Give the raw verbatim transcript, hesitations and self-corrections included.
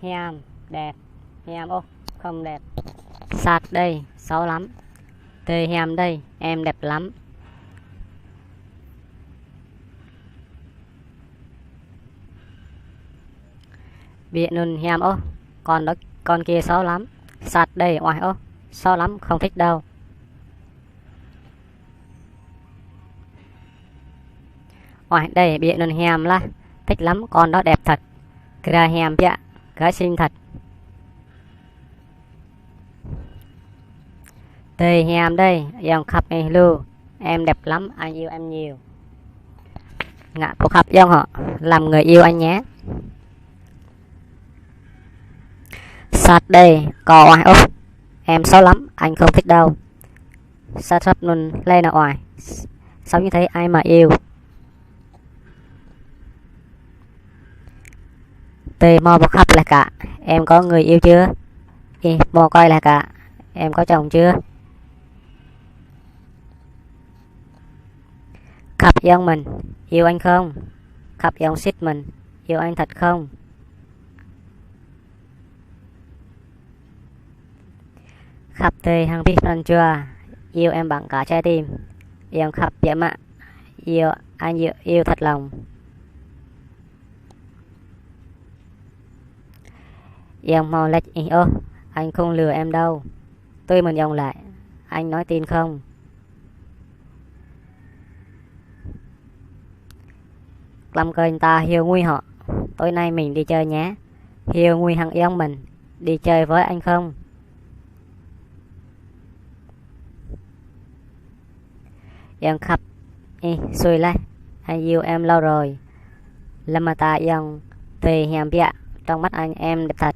Hiam, đẹp. Hiam ôh, không đẹp. Sat đây, xấu lắm. Tơi hiam đây, em đẹp lắm. Ƀiă anŭn hiam ôh, con đó, con kia xấu lắm. Sat đây, oaih ôh, xấu lắm, không thích đâu. Oaih đây, ƀiă anŭn hiam lah, thích lắm, con đó đẹp thật. Gơ̆ hiam biă, gái xinh thật. Tơi hiam đây, ayŏng khăp ih lu, em đẹp lắm, anh yêu em nhiều. Ngă pô khăp ayŏng hŏ, làm người yêu anh nhé. Sat đây, kâo oaih ôh, em xấu lắm, anh không thích đâu. Sat sat anŭn hlơi nao oaih. Xấu như thế ai mà yêu. Tơi hmâo pô khăp laih kă, em có người yêu chưa? Ih hmâo kơi laih kă, em có chồng chưa? Khăp ayŏng mơ̆n, yêu anh không? Khăp ayŏng sĭt mơ̆n, yêu anh thật không? Khăp tơi hăng abih pran jua, yêu em bằng cả trái tim. Ayŏng khăp biă mă, yêu, anh yêu, yêu thật lòng. Ayŏng hmâo laĭ ih ôh, anh không lừa em đâu. Tui mơ̆n ayŏng laĭ, anh nói tin không? Klăm kơnh ta Hiêu ngui hŏ. Tối nay mình đi chơi nhé. Hiêu ngui hăng ayŏng mơ̆n, đi chơi với anh không? Ayŏng khăp ih sui laih, anh yêu em lâu rồi. Lơ̆m mơta ayŏng tơi hiam biă, trong mắt anh em đẹp thật.